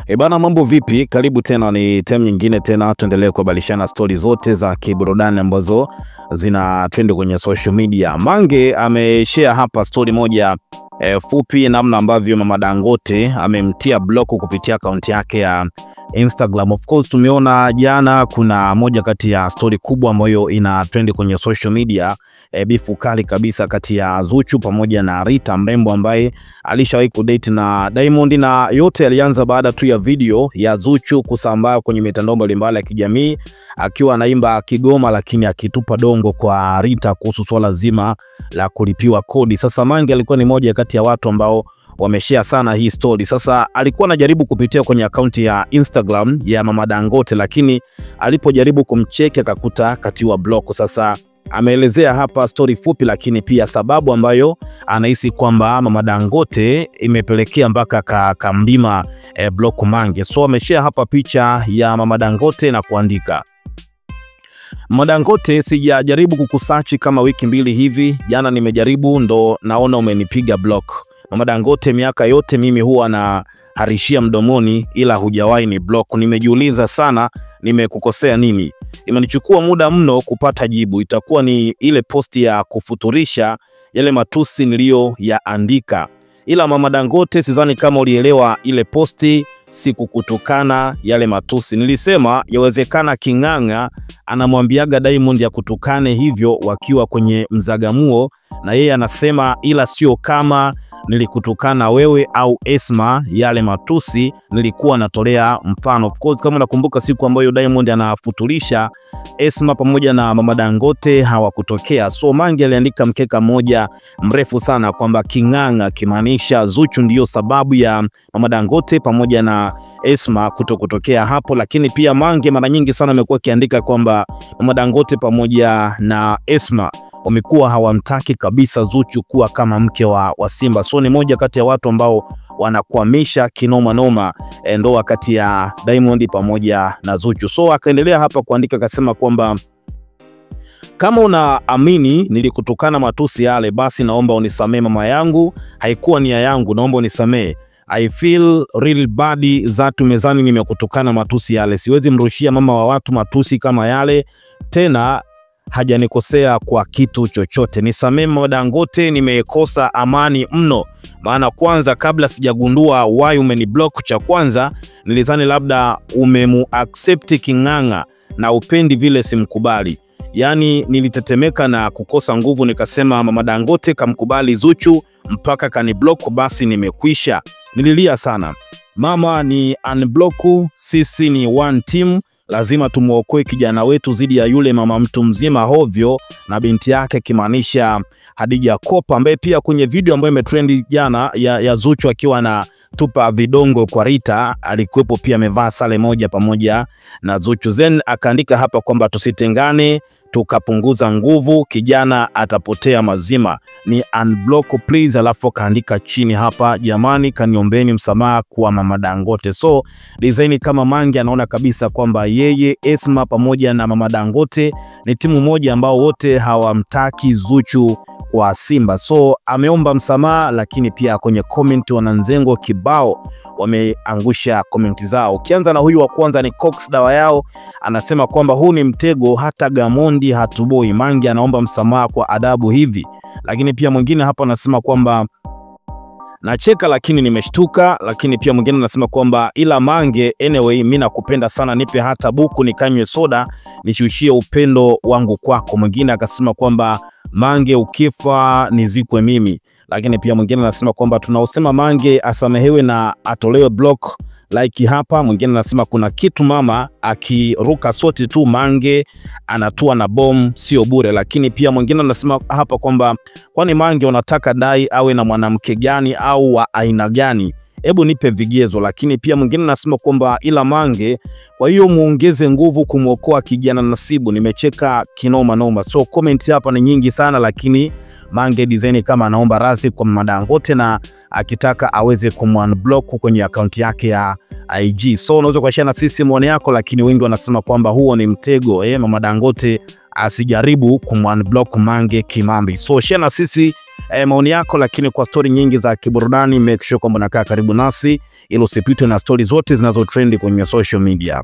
E bana, mambo vipi? Karibu tena, ni time nyingine tena, tuendelee kubadilishana stori zote za kiburudani ambazo zina trend kwenye social media. Mange ameshare hapa story moja fupi, namna ambavyo Mama Dangote amemtia block kupitia akaunti yake ya Instagram. Of course tumeona jana kuna moja kati ya story kubwa ambayo ina trend kwenye social media, bifu kali kabisa kati ya Zuchu pamoja na Rita mrembo ambaye alishawahi kudate na Diamond, na yote yalianza baada tu ya video ya Zuchu kusambaa kwenye mitandao mbalimbali ya kijamii akiwa anaimba Kigoma, lakini akitupa dongo kwa Rita kuhusu swala zima la kulipiwa kodi. Sasa Mange alikuwa ni moja kati ya watu ambao wameshare sana hii story. Sasa alikuwa anajaribu kupitia kwenye akaunti ya Instagram ya Mama Dangote, lakini alipojaribu kumcheki akakuta katiwa block. Sasa ameelezea hapa story fupi, lakini pia sababu ambayo anahisi kwamba Mama Dangote imepelekea mpaka kamlima block Mange. So ameshare hapa picha ya Mama Dangote na kuandika: Mama Dangote, sijajaribu kukusachi kama wiki mbili hivi, jana nimejaribu ndo naona umenipiga block. Mama Dangote, miaka yote mimi huwa na harishia mdomoni ila hujawahi ni block. Nimejiuliza sana nimekukosea nini. Imenichukua muda mno kupata jibu. Itakuwa ni ile posti ya kufuturisha yale matusi niliyoyaandika. Ila Mama Dangote, sidhani kama ulielewa ile posti, sikukutukana yale matusi. Nilisema yawezekana King'ang'a anamwambiaga Diamond ya kutukane hivyo wakiwa kwenye mzagamuo, na yeye anasema ila sio kama nilikutukana wewe au Esma, yale matusi nilikuwa natolea mfano. Of course kama nakumbuka siku ambayo Diamond anafutulisha Esma pamoja na Mama Dangote hawakutokea. So Mange aliandika mkeka mmoja mrefu sana kwamba King'ang'a kimaanisha Zuchu ndiyo sababu ya Mama Dangote pamoja na Esma kutokutokea hapo. Lakini pia Mange mara nyingi sana amekuwa akiandika kwamba Mama Dangote pamoja na Esma wamekuwa hawamtaki kabisa Zuchu kuwa kama mke wa Simba. So ni moja kati ya watu ambao wanakwamisha kinoma noma ndoa kati ya Diamond pamoja na Zuchu. So akaendelea hapa kuandika akasema kwamba kama unaamini nilikutukana matusi yale, basi naomba unisamee mama yangu, haikuwa nia yangu, naomba unisamee. I feel real bad zatu mezani nimekutukana matusi yale. Siwezi mrushia mama wa watu matusi kama yale tena, hajanikosea kwa kitu chochote. Nisamee Mama Dangote, nimekosa amani mno. Maana kwanza kabla sijagundua why umeniblock, cha kwanza nilizani labda umemu-accept King'ang'a na upendi vile simkubali. Yani nilitetemeka na kukosa nguvu, nikasema Mama Dangote kamkubali Zuchu mpaka kaniblock, basi nimekwisha. Nililia sana. Mama ni unblock, sisi ni one team. Lazima tumuokoe kijana wetu zidi ya yule mama mtu mzima hovyo na binti yake, kimaanisha Hadija Kopa, ambaye pia kwenye video ambayo imetrend jana ya Zuchu akiwa na tupa vidongo kwa Rita alikuwepo pia amevaa sare moja pamoja na Zuchu. Zen akaandika hapa kwamba tusitengane tukapunguza nguvu, kijana atapotea mazima, ni unblock please. Alafu kaandika chini hapa, jamani kaniombeni msamaha kwa Mama Dangote. So design kama Mange anaona kabisa kwamba yeye Esma pamoja na Mama Dangote ni timu moja ambao wote hawamtaki Zuchu kwa Simba. So ameomba msamaha, lakini pia kwenye comment wananzengo kibao wameangusha comment zao. Ukianza na huyu wa kwanza ni Cox dawa yao, anasema kwamba huu ni mtego, hata Gamondi hatuboi. Mange anaomba msamaha kwa adabu hivi. Lakini pia mwingine hapa anasema kwamba nacheka lakini nimeshtuka. Lakini pia mwingine anasema kwamba ila Mange, anyway mimi nakupenda sana, nipe hata buku nikanywe soda nishushie upendo wangu kwako. Mwingine akasema kwamba Mange ukifa nizikwe mimi. Lakini pia mwingine anasema kwamba tunaosema Mange asamehewe na atolewe block like hapa. Mwingine anasema kuna kitu mama akiruka soti tu Mange anatua na bom sio bure. Lakini pia mwingine anasema hapa kwamba kwani Mange unataka dai awe na mwanamke gani au wa aina gani? Hebu nipe vigezo. Lakini pia mwingine anasema kwamba ila Mange, kwa hiyo muongeze nguvu kumuokoa kijana Nasibu. Nimecheka kinoma noma. So comment hapa ni nyingi sana, lakini Mange design kama anaomba radhi kwa Mama Dangote na akitaka aweze kumunblock kwenye akaunti yake ya IG. So unaweza kushare na sisi maoni yako, lakini wengi wanasema kwamba huo ni mtego, Mama Dangote asijaribu kumunblock Mange Kimambi. So share na sisi maoni yako, lakini kwa stori nyingi za kiburudani make sure kwamba unakaa karibu nasi ili usipitwe na stori zote zinazo trend kwenye social media.